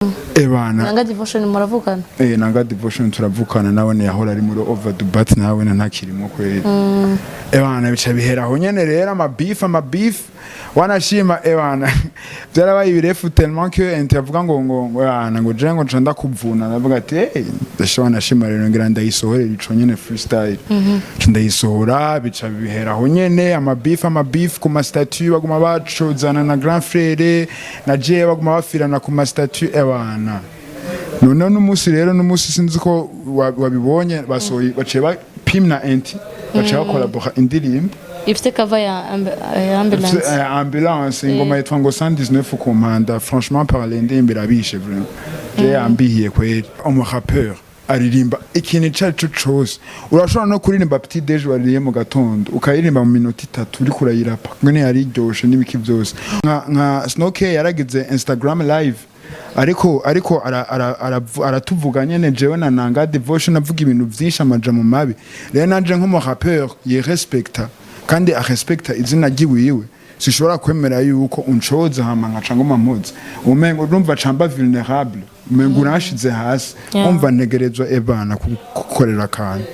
Ebana. Nanga Devotion muravugana? Eh, Nanga Devotion turavukana, nawe yahora ari muri Overdo but nawe ntakirimo kweli. Ebana, bica bihera aho nyene rero, amabeef, amabeef wanashima. Ebana, byarabaye ibirefu tellement que ente avuga ngo ebana, ngo je ngo nca ndakuvuna. Ndavuga ati: "Eh, ndashobora." Nashima rero ngira ndayisohorera ico nyene freestyle, nca ndayisohora, bica bihera aho nyene. Amabeef, amabeef ku ma statut, baguma bacozana na grand frère na je, baguma bafirana ku ma statut. Ebana, noneho n'umunsi rero, n'umunsi sinzi ko wabibonye, basohoye, baciye ba Pim na Enti baciye bakolabora indirimbo. Ifite cover ya ambulance. Ambulance, ingoma yitwa ngo 119 ku mpanda. Franchement parler, indirimbo irabishe vraiment, je yambihiye kweli. Umu rappeur aririmba ikintu ico ari cyo cose, urashobora no kuririmba petit déj waririye mu gatondo, ukayiririmba mu minota 3 uriko urayirapa ngene yariryoshe n'ibiki byose. Nka Snow K yaragize Instagram live, ariko aratuvuga nyene jewe na Nanga Devotion, avuga ibintu vyinshi, amajambo mabi. Rero nanje nk'umu rappeur yirespekta kandi arespekta izina ryiwiwe, sishobora kwemera yuko uncoza hama nkaca nguma mpoze, umengo urumva camba vulnerable, umengo uranshize hasi. Umva, ntegerezwa, ebana, kugukorera akantu.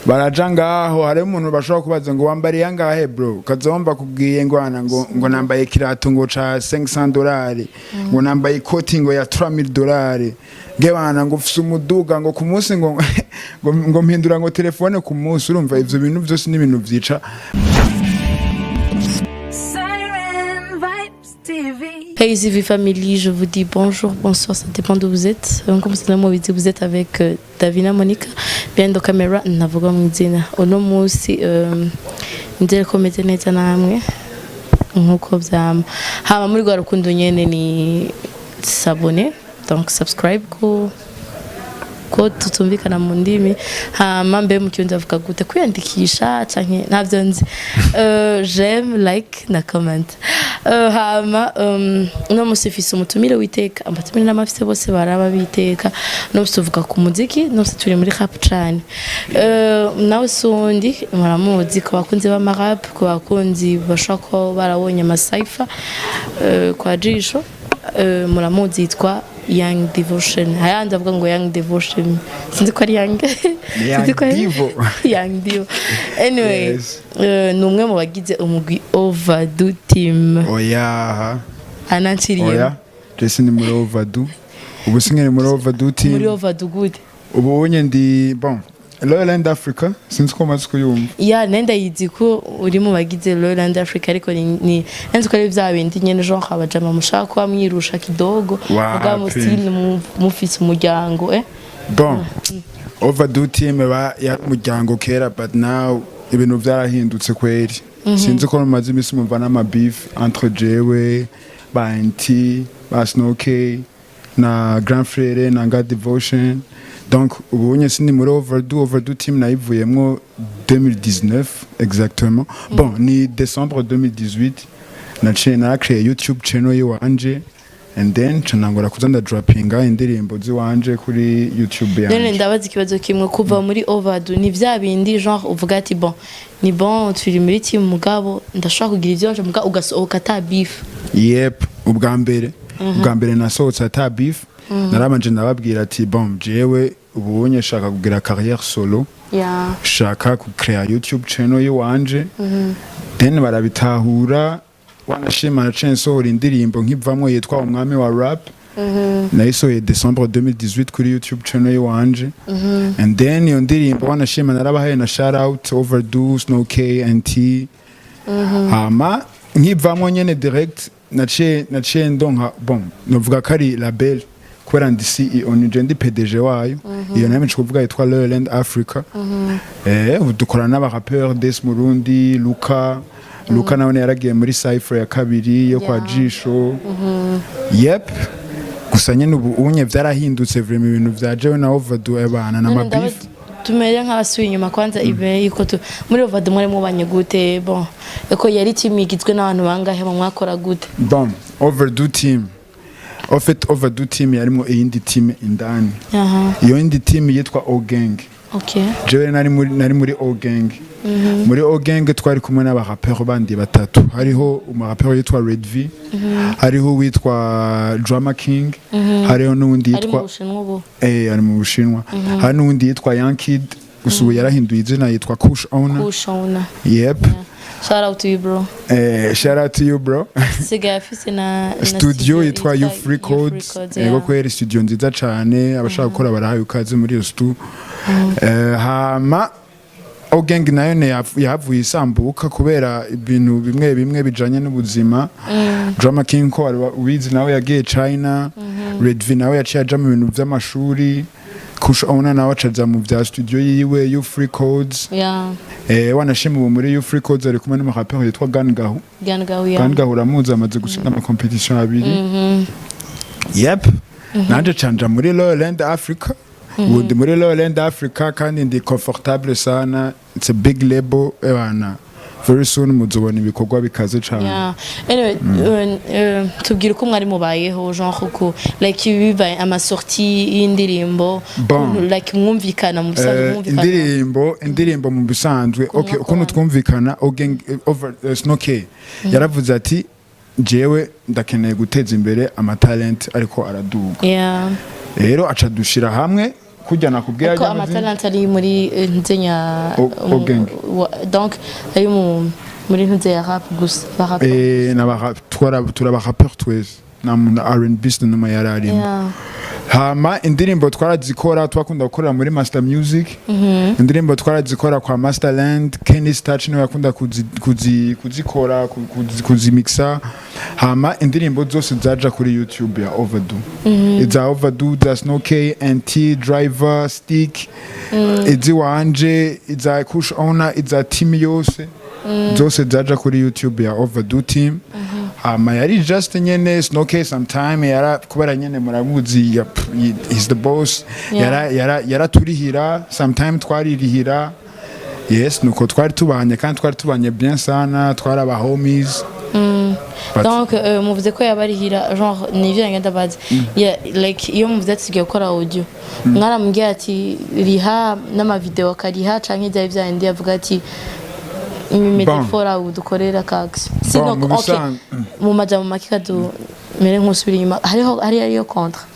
Baraja ngaho, hariho umuntu bashobora kubaza ngo: "Wambariye angahe, bro?" Ukazomba kubwiye ngo ana ngo nambaye kirato ngo ca $500, ngo nambaye ikoti ngo ya $3000, ngebana ngo ufise umuduga, ngo ku munsi ngo mpindura ngo telefone ku munsi. Urumva ivyo bintu vyose ni ibintu vyica. Siren Vibes TV. Hey CV Family, je vous dis bonjour, bonsoir, ça dépend d'où vous êtes. Comme c'est le vous êtes avec Davina Monica, bien de caméra, navuga mu izina. Uno munsi nizere ko meze neza namwe nkuko vyama. Hama muri rwa rukundo nyene ni s'abonner, donc subscribe, ko tutumvikana mu ndimi. Hama mbe mu kirundi bavuga gute? Kwiyandikisha canke ntavyo nzi. J'aime, like na comment. Hama uno musi mfise umutumire w'iteka, abatumire n'amafise bose baraba biteka. Uno musi tuvuga ku muziki, uno musi turi muri rap cane. Nawe sundi muramuzi ku bakunzi b'amarap, ku bakunzi bashobora kuba barabonye amasaifa kwa Jisho. Muramuzi, yitwa Young Devotion. Hayandi avuga ngo Young Devotion, sinzi ko ari Young. Young Sinzi ko ari Devo. Young Devo, anyway. Yes. Ni umwe mu bagize umugwi Overdo Team. Oya. Ananciriye. Oya, jesi ni muri Overdo, ubu sinkiri muri Overdo Team. Muri Overdo gute? Ubu unye ndi, bon, Loyal Land Africa, sinzi ko umaze kuyumva. Ya, nenda yizi ko uri mu bagize Lowland Africa, ariko ni nzi ko ari bya bindi nyene, genre abajama mushaka kuba mwirusha kidogo. Wapi. Mugabo mu style mufise umuryango, eh. Bon, Overdo Team ba yari umuryango kera, but now ibintu byarahindutse kweri. Sinzi ko mumaze iminsi mumva n'amabeef entre jewe, ba NT, ba Snow K na grand frère na God Devotion. Donc ubu nye sindi muri Overdo. Overdo Team nayivuyemwo 2019 exactement, bon, ni décembre 2018. Naciye narakeye YouTube channel yiwanje and then nca nangura kuza ndadropinga indirimbo ziwanje kuri YouTube None yanje. ndabaza ikibazo kimwe: kuva muri Overdo ni vya bindi genre uvuga ati: "Bon, ni bon, turi muri team, mugabo ndashobora kugira ivyo nje," mugabo ugasohoka ata beef? Yep, ubwa mbere nasohotse ata beef. Narabanje ndababwira ati: "Bon, jewe ubunye shaka kugira carrière solo, shaka kucrea YouTube channel yiwanje." Then barabitahura. Wanashima naciye nsohora indirimbo nkivamwo yitwa "Umwami wa Rap". Nayisohoye Decembre 2018 kuri YouTube channel yiwanje. And then iyo ndirimbo, wanashima, narabahaye na shout out, Overdo, Snow K, NT. Hama nkivamwo nyene direct naciye ndonka, bon, novuga ko ari label kubera ndi CEO, nije ndi PDG wayo. Iyo nayo nca kuvuga yitwa Loyal Africa. Ubu dukorana n'abarappeur Des Murundi, Luka. Luka nawe yaragiye muri cypher ya kabiri yo kwa Jisho. Yep, gusa nyene ubu unye vyarahindutse vraiment, ibintu vya jewe na Overdo, abana na None mabeef. Tumere nk'abasubiye inyuma kwanza, imbere yuko tu muri Overdo mwari mubanye gute? Bon, eko yari team igizwe n'abantu bangahe? Mu mwakora gute? Bon, Overdo Team, en fait Overdo Team yarimo iyindi team indani. Iyo yindi team yitwa O Gang. Jewe nari muri O Gang. Muri O Gang twari kumwe n'abarapeur bandi batatu: hariho umurapeur yitwa Red V, hariho uwitwa Drama King, hariho n'uwundi Ari mu yitwa Bushinwa ubu. Eh, ari mu Bushinwa. Hari n'uwundi yitwa Young Kid, gusa ubu yarahinduye izina, yitwa Kush Owner. Kushona. Yep. Shout out to you, bro. Eh, shout out to you, bro. Sigaye afise na Studio yitwa You Free Codes. Yego kweri, studio nziza cane, abashaka gukora barahaye ikaze muri iyo stu. Hama Ogang nayo ne yahavuye isambuka kubera ibintu bimwe bimwe bijanye n'ubuzima. Drama King, ko wari ubizi, nawe yagiye China. Red V nawe yaciye aja mu bintu vy'amashuri. Kush Owner nawe acaja mu vya studio yiwe, You Free Codes. Wanashima ubu muri You Free Codes ari kumwe n'umurapeur yitwa Gan Gahu. Gan Gahu, ya. Gan Gahu uramuzi, amaze gutsinda ama competition abiri. Yep, nanje canja muri Lowland Africa. Ubu ndi muri Lowland Africa kandi ndi comfortable sana. It's a big label ebana, very soon muzobona ibikorwa bikaze cane. Yeah. Anyway, tubwire uko mwari mubayeho, genre uko like bibaye ama sortie y'indirimbo. Bon. Ukuntu, like mwumvikana mu bisanzwe, mwumvikana. Indirimbo mu bisanzwe, okay, mwaka ukuntu wanyu. twumvikana, Ogang over Snow K yaravuze ati: "Jewe ndakeneye guteza imbere amatalent ariko araduga." Rero aca dushira hamwe kurya nakubwira. Ariko Ajya amazina. Amatalent ari muri nzenya Ogang. Donc ari muri ntuze ya rap gusa, ba rap. Eh, turaba rappeur twese, nta muntu R&B n'umwe yari arimo. Hama indirimbo twarazikora, twakunda gukorera muri Master Music. Indirimbo twarazikora kwa Masterland. Kenny Starch niwe yakunda kuzikora, kuzimixa. Hama indirimbo zose zaja kuri YouTube ya Overdo, iza Overdo, za Snow K, NT Driver, Stick, iziwanje, iza Kush Owner, iza team yose, zose zaja kuri YouTube ya Overdo Team. Hama yari just nyene Snow K sometime yara, kubera nyene muramuzi, he's the boss. Yara yaraturihira, sometime twaririhira. Yes, nuko twari tubanye kandi twari tubanye bien sana, twari aba homies. Donc muvuze ko yabarihira, genre nivyo ngenda bazi. Yeah, like iyo muvuze ati tugiye gukora audio, mwaramubwiye ati riha n'amavideo akariha, canke byari byandi avuga ati métaphore ubu dukorera ka action? Sinon, Mu okay, mu majambo make, kadumere nk'usubira inyuma, hariho hari ariyo contrat?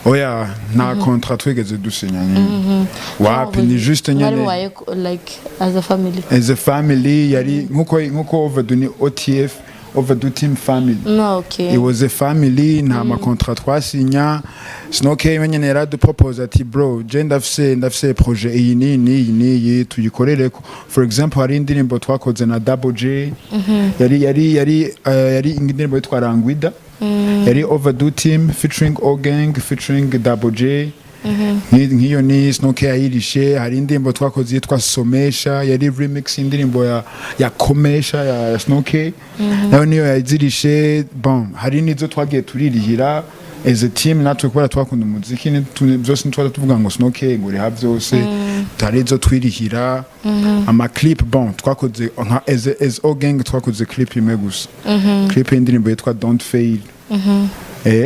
Oya, nta contrat twigeze dusinya nyene, wapi, ni juste mwari nyene mubaye like as a family. As a family, yari nkuko Overdo ni OTF, Overdo Team Family. No, okay. It was a family, nta ma contrat twasinya. Snow K wenyene yaradupropose ati: "Bro, je ndafise projet iyi n'iyi n'iyi n'iyi, tuyikorereko." For example, hari indirimbo twakoze na Double J, yari indirimbo yitwa Rangwida, yari Overdo Team featuring O Gang featuring Double J. Nk'iyo ni Snow K yayirishe. Hari indirimbo twakoze yitwa Somesha, yari remix indirimbo ya Komesha ya Snow K, nayo niyo yayizirishe. Bon, hari n'izo twagiye turirihira as a team natwe kubera twakunda umuziki. Byose ntitwaza tuvuga ngo Snow K ngo riha byose, hari izo twirihira. Ama clip, bon, twakoze nka as O Gang twakoze clip imwe gusa, clip y'indirimbo yitwa Don't Fail.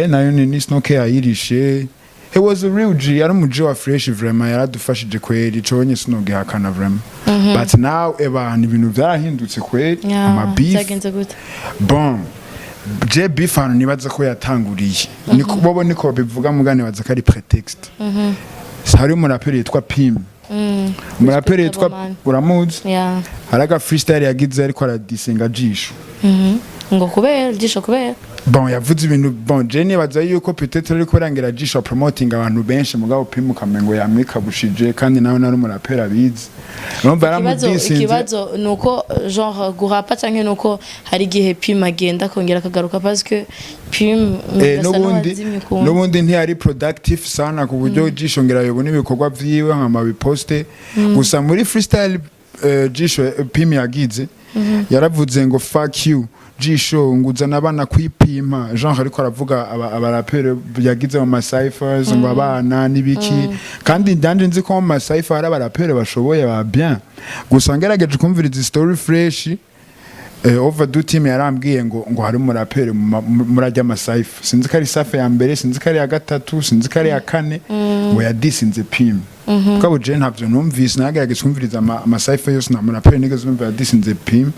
Nayo ni Snow K yayirishe. He was a real G, yari umu G wa fresh vraiment, yaradufashije kweri, conye sinogihakana vraiment. But now ebana, ibintu vyarahindutse kweri. Ama beef. Byagenze gute? Bon, je beef hano nibaza ko yatanguriye niko bobo niko bivuga, muga nibaza ko ari prétexte. Hari umuraperi yitwa Pim, umuraperi yitwa Man. Uramuzi? Yeah. Hari aga freestyle yagize ariko aradisinga Jisho. Ngo kubera Jisho, kubera Bon, yavuze ibintu, bon, je nibaza yuko peut-être ariko kurangira Jisho promoting abantu benshi, mugabo Pim ukamengo yamwikabushije, kandi nawe nari umuraperi abizi, urumva ikibazo yaramudisinze. Ikibazo ni uko genre gurapa canke ni uko hari igihe Pim agenda akongera akagaruka, parce que Pim gasa n'ubundi n'uwazimye ukuntu. N'ubundi ntiyari productive sana ku buryo Jisho ngira yobona ibikorwa vyiwe nkama biposte. Gusa muri freestyle Jisho, Pim yagize, yaravuze ngo: "Fuck you Jisho, nguzana abana kwipima," genre ariko aravuga abaraperi yagize mu macyphers ngo abana n'ibiki. Kandi ndanje nzi ko mu macypher hari abaraperi bashoboye ba bien, gusa ngerageje kumviriza story fresh, Overdo Team yarambwiye ngo hari umuraperi murajya amacypher, sinzi ko ari safe ya mbere, sinzi ko ari iya gatatu, sinzi ko ari iya kane, ngo yadisinze Pim. Mugabo je ntavyo numvise, nagerageza kumviriza ama cypher yose, nta muraperi nigeze numva yadisinze Pim.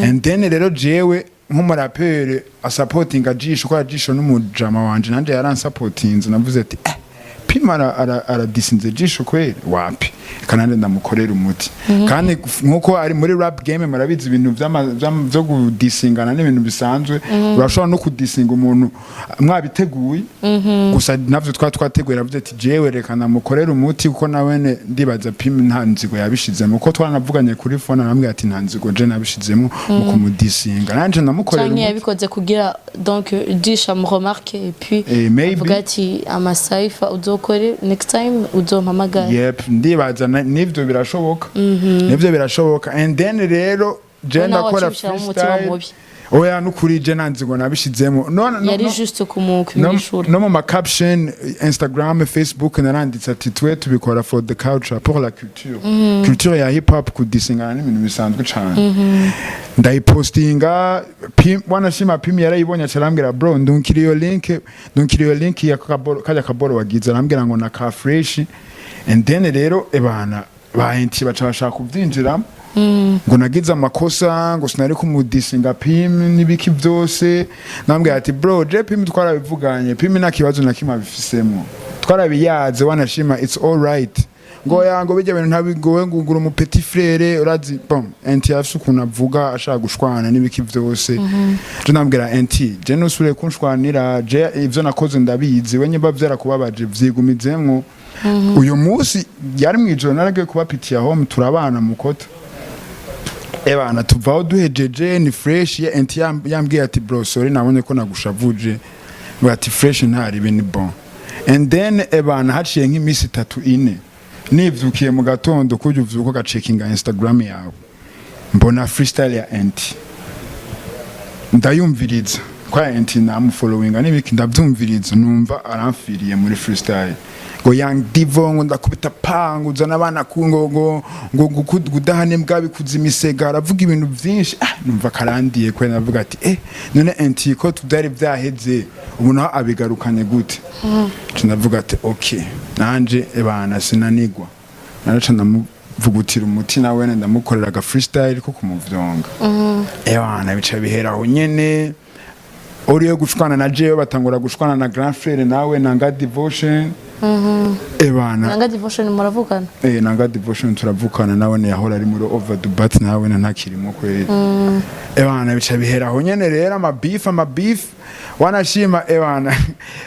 And then rero jewe nk'umuraperi asapotinga Jisho, ko Jisho n'umujama wanje, nanje yaransapotinze, navuze ati: "Eh, Pim aradisinze Jisho kweli, wapi, kanande ndamukorera umuti." Kandi nkuko ari muri rap game, murabizi, ibintu vyo gudisingana n'ibintu bisanzwe. Urashobora no kudisinga umuntu mwabiteguye, gusa navyo twateguye. Navuze ati: "Jewe reka ndamukorera umuti," kuko nawene ndibaza Pim nta nzigo yabishizemo, kuko twaranavuganye kuri phone, arambwira ati: "Nta nzigo je nabishizemo mu kumudisinga." Nanje ndamukorera Canke umuti. yabikoze kugira donc Jisho amu remarque et puis Eh, maybe. avuga ati: "Ama cypher uzokore next time uzompamagara." Yep, ndibaza n'ivyo birashoboka, nivyo birashoboka. And then rero je Wowe nawe ndakora wacibishiramo umutima freestyle. mubi. Oya, nukuri je nta nzigo nabishizemo. No, Yari no, juste no, kumwishura. No mu ma caption, Instagram, Facebook, naranditse ati: "Twe tubikora for the culture, pour la culture." Culture ya hip hop, kudisingana n'ibintu bisanzwe cane. Ndayipostinga, Pim, wanashima Pim yarayibonye, aca arambwira: "Bro, ndunkira iyo link, ndunkira iyo link ya kaboro, kajya kaboro wagize." Arambwira ngo na ka fresh. And then rero ebana ba enti baca bashaka kubyinjiramo ngo nagize amakosa, ngo sinari kumudisinga Pim n'ibiki byose. Nambwira ati: "Bro, je Pim twarabivuganye, Pim nta kibazo na kimwe abifisemo, twarabiyaze, wanashima it's all right." Ngo ya, ngo bijya bintu ntabigowe, ngo ugura umu petit frère, urazi. Bon, enti afise ukuntu avuga ashaka gushwana n'ibiki byose. Je nambwira enti: "Je nusubire kunshwanira, je ivyo nakoze ndabizi, we nyimba vyarakubabaje vyigumizemwo." Uyu munsi yari mwijoro, naragiye kubapitiya home, turabana mukota. Ebana tuvaho duhejeje ni fresh. Ye enti yambwiye ati: "Bro, sorry, nabonye ko nagushavuje." Ngo ati: "Fresh, ntaribe, ni bon." And then ebana haciye nk'iminsi 3, 4, nivyukiye mu gatondo, kurya uvyuka ugacekinga Instagram yawe, mbona freestyle ya enti, ndayumviriza kwa enti namufollowinga n'ibiki, ndabyumviriza, numva aramfiriye muri freestyle ngo Young Divo, ngo ndakubita pangu, uzana abana ku ngo kudahane mbwa bikuza imisega, aravuga ibintu byinshi. Ah, numva karandiye kwe, navuga ati: "Eh, none enti ko tubyari byaheze, ubu naho abigarukanye gute?" Nca ndavuga ati: "Okay, nanje ebana sinanigwa." Naraca ndamuvugutira umuti, nawe ndamukorera aga freestyle ko kumuvyonga. Ebana bica bihera aho nyene, uriyo gushwana na jewe, batangura gushwana na grand frère nawe Nanga Devotion. Ebana. Nanga Devotion muravugana? Eh, Nanga Devotion turavukana, nawe yahora ari muri Over Dubat, nawe ntakirimo kweli. Ebana bica bihera aho nyene rero, ama beef, ama beef, wanashima ebana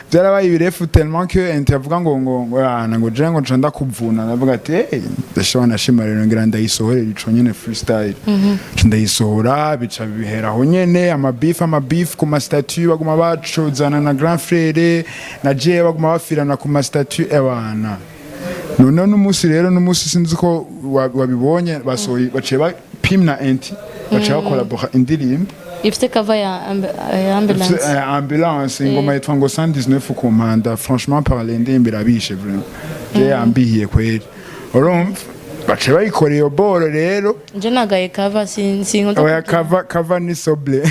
byarabaye ibirefu tellement que enti avuga ngo ebana ngo je ngo nca ndakuvuna. Ndavuga ati: "Eh, ndashobora nashima rero ngira ndayisohorera ico nyene freestyle." Nca ndayisohora, bica bihera aho nyene, ama beef, ama beef ku ma statut, baguma bacozana na grand frère na je, baguma bafirana ku ma statut. Ebana noneho n'umunsi rero, n'umunsi sinzi ko wabibonye, basohoye, baciye ba Pim na enti baciye bakora indirimbo. Ifite cover ya ambulance. Ambulance, ingoma yitwa ngo 119 ku mpanda. Franchement parler, indirimbo irabishe vraiment, je yambihiye kweli. Urumva baciye bayikora iyo boro rero. Nje nagaye cover, sinkunda. Oya, cover ni sobre,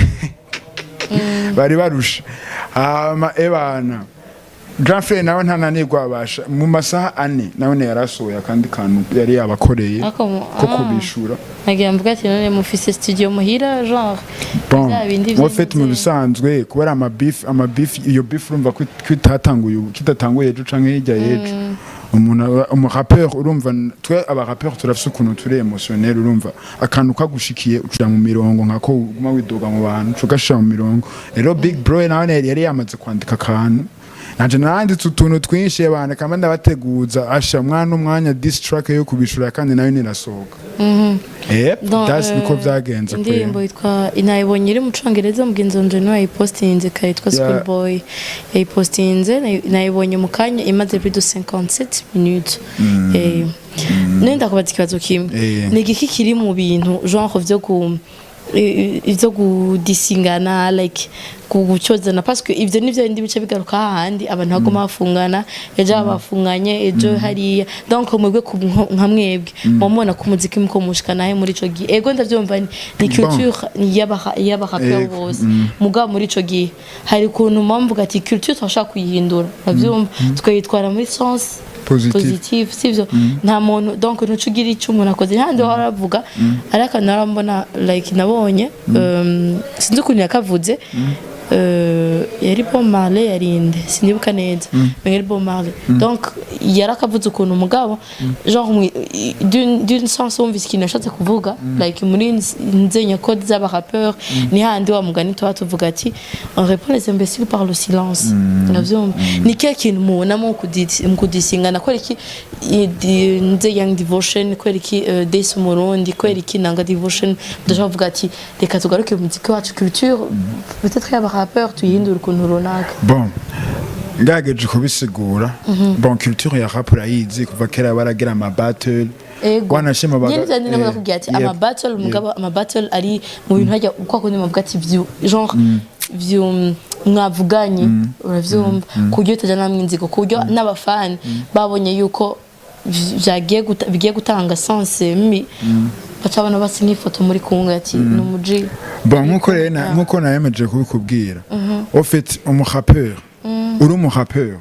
bari barusha. Hama ebana grand frère nawe ntananirwa, abasha mu masaha 4 nawe yarasohoye akandi kantu yari yabakoreye Ariko ko kubishura. Nagira mvuga ati: "None mufise studio muhira?" Genre Bon, bya bindi en fait, mu vy'inzu. bisanzwe kubera ama beef, ama beef, iyo beef urumva ko itatanguye ubu, kidatanguye ejo canke hirya y'ejo. Umuntu umu rappeur, urumva twe aba rappeur turafise ukuntu turi émotionnel. Urumva akantu kagushikiye ucira mu mirongo, nkako uguma widoga mu bantu, uca ugashira mu mirongo. Rero big bro nawe yari yamaze kwandika akantu, nanje naranditse utuntu twinshi abantu kamba ndabateguza, asha mwana umwanya diss track yo kubishura, kandi nayo nirasohoka. Yep, Donc, that's niko vyagenze kweli. Indirimbo yitwa, nayibonye iri mu Congereza, mugenzi wanje niwe yayipostinze kare, yitwa Schoolboy yayipostinze. Nayibonye mu kanya, imaze plus de 57 minutes. None ndakubaza ikibazo kimwe. Ni igiki kiri mu bintu genre vyo ku ivyo kudisingana, like Gucozana, parce que ivyo nivyo bindi bice bigaruka hahandi abantu baguma bafungana, ejo bafunganye, ejo hariya. Donc mwebwe nka mwebwe mumubona ko umuziki muko mushikana he muri ico gihe? Ego, ndavyumva, ni culture y'abarapeur bose. Mugabo muri ico gihe hari ukuntu muvuga ati culture turashaka kuyihindura, ndavyumva, tukayitwara muri sens Positif. Positif, sivyo? Nta muntu, donc ntuca ugira icyo umuntu akoze ntihandi wahora aravuga. Ariko narambona, like nabonye, sinzi ukuntu yakavuze, yari Bob Marley, yarinde sinibuka neza, mais yari Bob Marley. Donc yarakavuze ukuntu, umugabo genre d'une sens wumvise ikintu yashatse kuvuga, like muri nzenya code z'aba rappeur, ni handi wa mugani tuba tuvuga ati "On répond les imbéciles par le silence", uravyumva? Ni kihe kintu mubonamo mu kudisingana? Kubera iki nze Young Devotion, kubera iki Desi Umurundi, kubera iki Nanga Devotion mudashobora kuvuga ati reka tugaruke mu muziki wacu, culture peut-être y'aba rappeur tuyihindure ukuntu runaka? Bon, ngerageje kubisigura, bon, culture ya rap urayizi, kuva kera baragira ama battle. Ego. Wanashima nyine vyandi ndakunda kubwira ati ama battle, mugabo ama battle ari mu bintu hajya uko kundi muvuga ati vyu genre vyu mwavuganye, uravyumva, ku buryo utajya namwe inzigo, ku buryo n'abafani babonye yuko bigiye gutanga sens mbi, baca babona basi nk'ifoto muri kumwe ati ni umuji. Bon, nkuko rero nkuko nayemeje kubikubwira, au fait, umurappeur, uri umurappeur,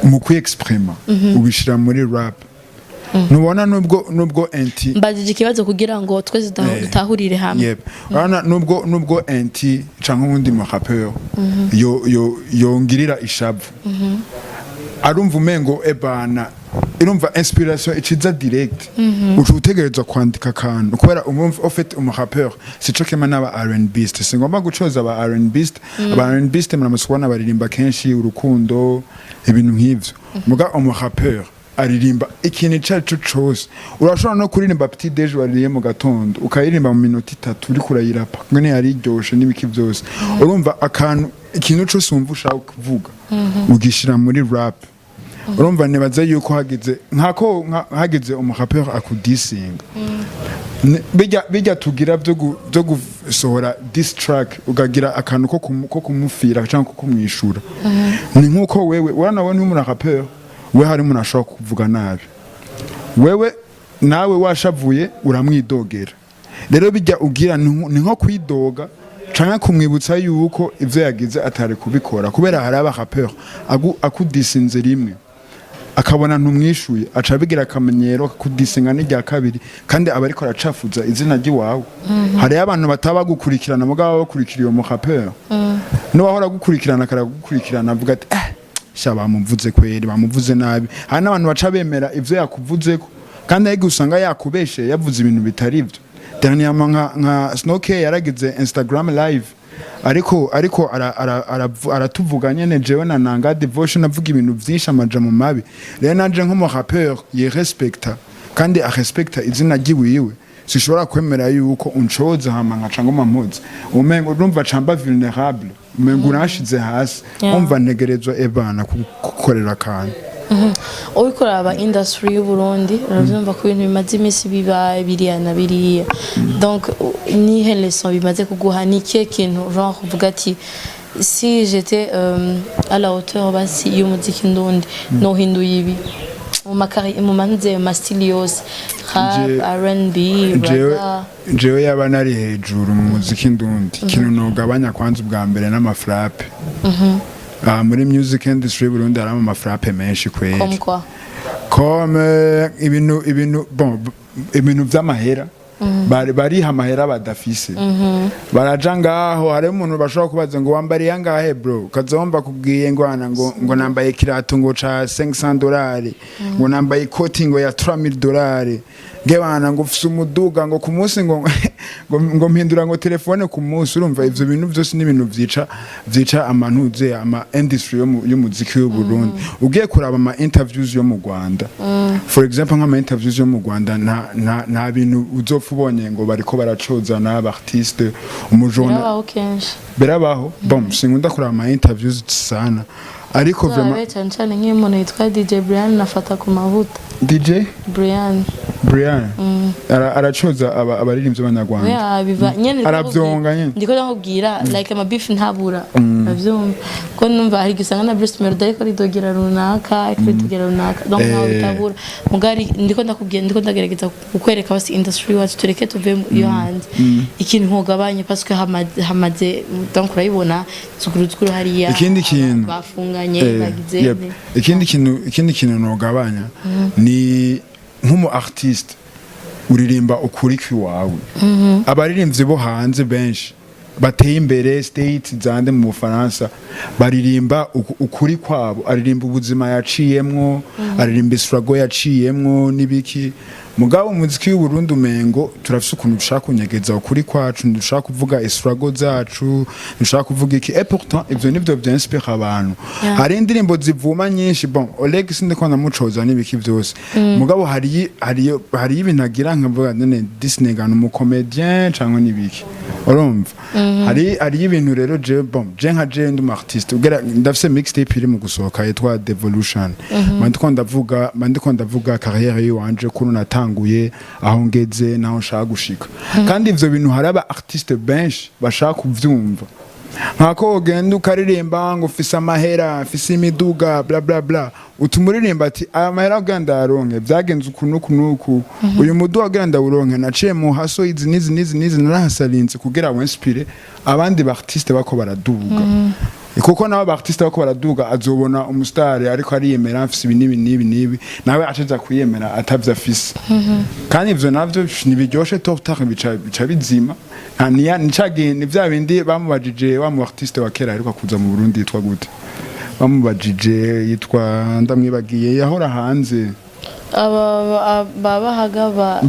mu kwiexprima ubishira muri rap. Ntubona nubwo anti Mbajije ikibazo kugira ngo twese dutahurire hamwe. Yep. Urabona, nubwo anti canke uwundi mu rappeur yo yongirira ishavu, arumva umengo ebana, irumva inspiration iciza direct, uca utegerezwa kwandika akantu, kubera umva, au fait, umurappeur sico kimwe n'aba R&Bist. Singomba gucoza aba R&Bist. Aba R&Bist muramaze kubona baririmba kenshi urukundo, ibintu nk'ivyo. Muga umurappeur aririmba ikintu ico ari cyo cose. Urashobora no kuririmba petit déj waririye mu gatondo, ukayiririmba mu minota 3 uriko urayirapa ngene yariryoshe n'ibiki byose. Urumva, akantu, ikintu cose wumva ushaka kuvuga ugishira muri rap. Urumva, nibaza yuko hageze nkako hageze umurappeur akudisinga, bijya tugira byo gusohora diss track, ukagira akantu ko kumufira cyangwa ko kumwishura, ni nkuko wewe urana we n'umu rappeur we, hari umuntu ashobora kuvuga nabi, wewe nawe washavuye uramwidogera. Rero bijya ugira ni nko kwidoga canke kumwibutsa yuko ivyo yagize atari kubikora, kubera hari aba rappeur akudisinze rimwe, akabona ntumwishuye, aca abigira akamenyero akakudisinga n'irya kabiri, kandi aba ariko aracafuza izina ry'iwawe. Hariyo abantu bataba bagukurikirana, mugabo baba bakurikira uwo murappeur, n'uwahora agukurikirana akaragukurikirana, avuga ati "Eh, sha, bamuvuze kweri, bamuvuze nabi." Hari n'abantu baca bemera ivyo yakuvuzeko, kandi ariko usanga yakubeshe, yavuze ibintu bitari ivyo. Dernièrement nka Snoke yaragize Instagram live, ariko aratuvuga nyene jewe na Nanga Devotion, avuga ibintu vyinshi, amajambo mabi. Rero nanje nk'umurappeur yirespekta kandi arespekta izina ryiwiwe, sishobora kwemera yuko uncoza hama nkaca nguma mpuze, umengo urumva camba vulnerable, umengo uranshize hasi. Umva, ntegerezwa ebana kugukorera akantu. Uriko uraba industry y'u Burundi, uravyumva ko ibintu bimaze iminsi biba biriya na biriya. Donc nihe leçon bimaze kuguha? Ni ikihe kintu genre uvuga ati si j'étais à la hauteur basi y'umuziki ndundi, nohinduye ibi mu makari, mu manze, mu ma style yose, rap, R&B, Jewe ragga? Jewe yaba nari hejuru mu muziki ndundi, ikintu nogabanya kwanza ubwa mbere n'amafrappe. Ah, muri music industry y'u Burundi harimo amafrappe menshi kweri. Comme quoi? Comme ibintu, bon, ibintu vy'amahera. Bariha amahera badafise, baraja ngaho. Hariho umuntu bashobora kubaza ngo wambariye angahe bro, ukazomba kubwiye ngo ana ngo nambaye kirato ngo ca $500, ngo nambaye ikoti ngo ya $3000, ngebana ngo ufise umuduga, ngo ku munsi ngo mpindura ngo telefone ku munsi. Urumva, ivyo bintu vyose ni ibintu vyica amantuze ama industry y'umuziki w'u Burundi. Ugiye kuraba ama interviews yo mu Rwanda, for example, nk'ama interviews yo mu Rwanda, nta bintu uzopfa ubonye ngo bariko baracoza n'aba artiste umujona. Birabaho kenshi. Birabaho. Bon, sinkunda kuraba ama interviews sana, Ariko Turabe vraiment cyane cyane nk'iyo umuntu yitwa DJ Brian nafata ku mavuta. DJ Brian. Brian aracoza abaririmbyi b'abanyarwanda. Oya, biva nyene ndiko Aravyonga nyene. Ndiko ndakubwira, like, amabeef ntabura, uravyumva ko numva hari igihe usanga na Bruce Melody ariko ridogera runaka, ariko ridogera runaka, donc ntaho bitabura. Mugari ndiko ndakubwira, ndiko ndagerageza kukwereka basi industry wacu, tureke tuve iyo hanze, ikintu ntugabanye parce que hamaze, donc urayibona zuguru zuguru hariya. Ikindi kintu bafunganye, bagize yep. Ikindi kintu nogabanya ni nk'umu artiste uririmba ukuri kw'iwawe. Abaririmbyi bo hanze benshi bateye imbere, States zande, mu Bufaransa, baririmba ukuri kwabo, aririmba ubuzima yaciyemwo, aririmba struggle yaciyemwo n'ibiki. Mugabo umuziki w'u Burundi umengo turafise ukuntu dushaka kunyegeza ukuri kwacu, dushaka kuvuga struggle zacu, dushaka kuvuga iki, et pourtant ivyo nivyo vyinspire abantu. Hari indirimbo zivuma nyinshi. Bon, Oleg sindiko ndamucoza n'ibiki byose, mugabo hari ibintu agira nkavuga: "None this nigga ni umucomédien cyangwa n'ibiki?" Urumva, hari ibintu rero je, bon, je nka je ndi umu artiste ugera ndafise mixtape iri mu gusohoka yitwa Devolution. Mba ndiko ndavuga carrière yiwanje, ukuntu natanguye, aho ngeze naho nshaka gushika. Kandi ivyo bintu hari aba artiste benshi bashaka kuvyumva, nkako ugenda ukaririmba ngo ufise amahera, ufise imiduga, bla bla bla, utuma uririmba ati: "Aya mahera kugira ndayaronke byagenze uku n'uku n'uku, uyu muduga kugira ndawuronke naciye mu haso izi n'izi n'izi n'izi, narahasarinze," kugira winspire abandi ba artiste bako baraduga, kuko nabo ba artiste bako baraduga azobona umustar ariko ariyemera afise ibi n'ibi n'ibi n'ibi, nawe acaza kwiyemera atavyo afise. Kandi ivyo navyo ntibiryoshe, top tard bica bizima. Nta niya nicagihe ni vya bindi bamubajije wa mu artiste wa kera aheruka kuza mu Burundi, yitwa gute? Bamubajije yitwa, ndamwibagiye, yahora hanze. Aba babahaga ba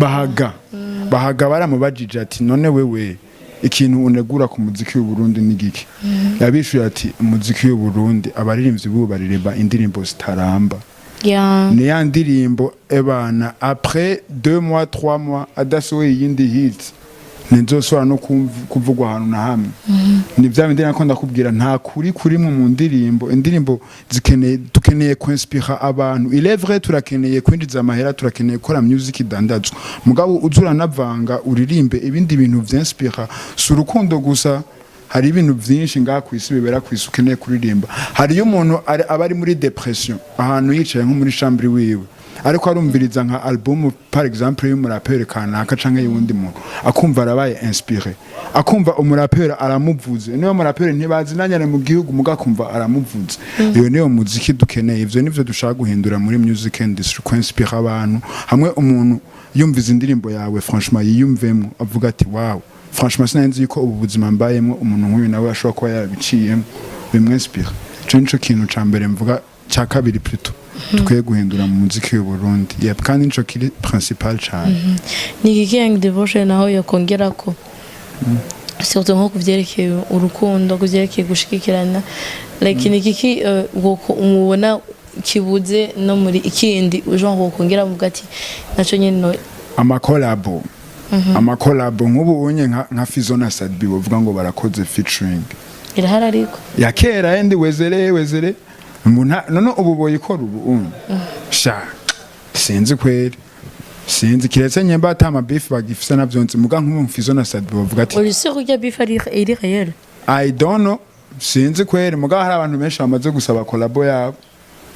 Bahaga baramubajije ati: "None wewe ikintu unegura ku muziki w'u Burundi ni giki?" Yabishuye ati: "Umuziki w'u Burundi, abaririmbyi b'ubu baririmba indirimbo zitaramba." Ni ya ndirimbo ebana après 2 mois, 3 mois adasohoye iyindi hit, ntizosubira no kuvugwa ahantu na hamwe. Ni bya bindi nako ndakubwira, nta kuri kurimwe mu ndirimbo. Indirimbo zikeneye, dukeneye kwinspira abantu. Il est vrai, turakeneye kwinjiza amahera, turakeneye gukora music idandazwa, mugabo uza uranavanga, uririmbe ibindi bintu vyinspira. Si urukundo gusa, hari ibintu byinshi ngaha ku isi bibera ku isi ukeneye kuririmba. Hariyo umuntu aba ari muri dépression, ahantu yicaye nko muri chambre wiwe, ariko arumviriza nka album, par exemple, y'umuraperi kanaka canke y'uwundi muntu, akumva arabaye inspiré, akumva umuraperi aramuvuze, niyo muraperi ntibazi nanyane mu gihugu, muga akumva aramuvuze. Iyo niyo muziki dukeneye. Ivyo nivyo dushaka guhindura muri music industry, kwinspira abantu, hamwe umuntu yumviza indirimbo yawe, franchement yiyumvemo, avuga ati: "Wow, franchement sinari yuko ubu buzima mbayemo umuntu nk'uyu nawe ashobora kuba yarabiciyemo." Bimwinspira. Ico nico kintu ca mbere mvuga, cya kabiri plutôt, dukwiye guhindura mu muziki w'u Burundi. Yep, kandi nico kiri principal cane. Ni iki Young Devotion naho yakongera ko, surtout nko kuvyerekeye urukundo, kuvyerekeye gushigikirana, like, ni iki umubona kibuze no muri ikindi genre wokongera muvuga ati naco nyene no? Amacollabo nk'ubu unye nka Fizo na Sadbi bavuga ngo barakoze featuring. Irahari ariko. Ya kera endi wezere wezere none ubu boyikora ubu unye, sha sinzi kweri, sinzi, kiretse nyemba ata ama beef bagifise navyo nzi. Muga nk'ubu Fizo na Sadbi bavuga ati Uri sûr ko irya beef ari iri réel? I don't know, sinzi kweri, muga hari abantu benshi bamaze gusaba collabo yabo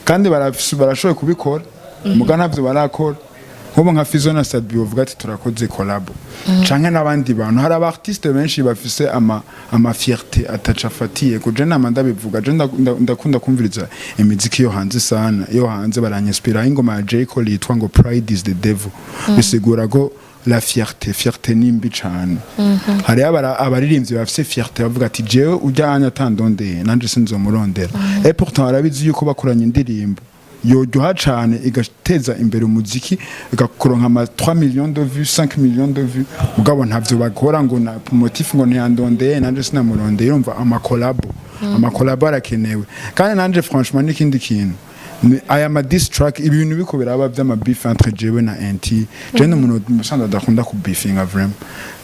kandi barashoboye kubikora, muga ntavyo barakora. Nk'ubu nka Fizo na Sadbi bavuga ati: "Turakoze collabo," canke n'abandi bantu. Hari aba artiste benshi bafise ama fierté ataca afatiye kuje nama ndabivuga. Je ndakunda kumviriza imiziki yo hanze sana, yo hanze baranyinspira. Ingoma ya J Cole yitwa ngo "Pride is the Devil", bisigura ko la fierté, fierté ni mbi cane. Hariyo abaririmbyi bafise fierté, bavuga ati: "Jewe ujyanye atandondeye nanje sinzomurondera." Et pourtant arabizi yuko bakoranye indirimbo yoryoha cane, igateza imbere umuziki, igakuronka ama 3 millions de vues, 5 millions de vues, mugabo ntavyo bakora ngo na motif ngo ntiyandondeye nanje sinamurondeye. Urumva, amacollabo arakenewe. Kandi nanje franchement n'ikindi kintu Aya ma diss track, ibintu biko biraba vy'ama beef entre jewe na NT. Je ni umuntu musanzwe adakunda kubifinga vraiment,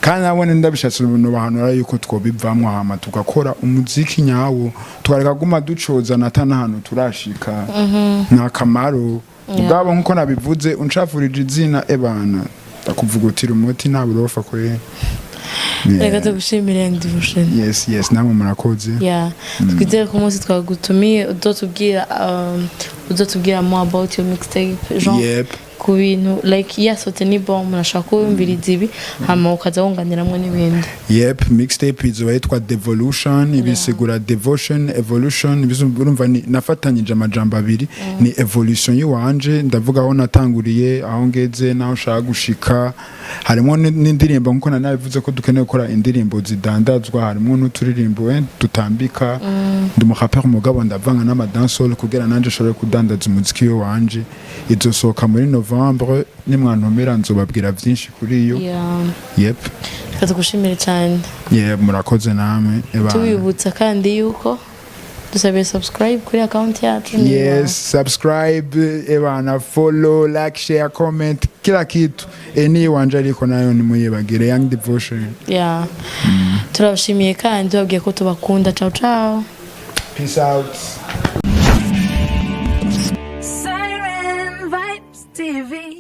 kandi nabone ndabishatse nobahanura yuko twobivamwo, hama tugakora umuziki nyawo, tukareka guma ducozana ata n'ahantu turashika, nta kamaro. Ubwabo nkuko nabivuze, uncafurije izina, ebana, ndakuvugutira umuti, nta burofa kweri. Reka tugushimire, Young Devotion. Yes, namwe murakoze. Yeah, twizere ko umunsi twagutumiye uzotubwira more about your mixtape, genre ku bintu like yasohotse, ni bon, umuntu ashaka kuwumviriza ibi, hama ukaza wunganiramwo n'ibindi. Yep, mixtape izoba yitwa Devolution, ibisigura devotion, evolution. Urumva ni nafatanyije amajambo abiri, ni evolution yiwanje, ndavuga aho natanguriye, aho ngeze n'aho nshaka gushika. Harimo n'indirimbo, nkuko nari nabivuze ko dukeneye gukora indirimbo zidandazwa, harimo n'uturirimbo dutambika. Ndi umurapeur, mugabo ndavanga n'ama dancehall kugira nanje nshobore kudandaza umuziki wanje. Izosohoka muri Novembre, nimwantumira nzobabwira vyinshi kuri iyo. Yep. Reka tugushimire cyane. Yeah, murakoze namwe, ebana. Tubibutsa kandi yuko dusabiye subscribe kuri account yacu Yes, subscribe, ebana, follow, like, share, comment, kila kitu. Ni wanje, ariko nayo nimuyibagire, Young Devotion. Yeah, turabashimiye kandi tubabwiye ko tubakunda. Ciao ciao. Peace out.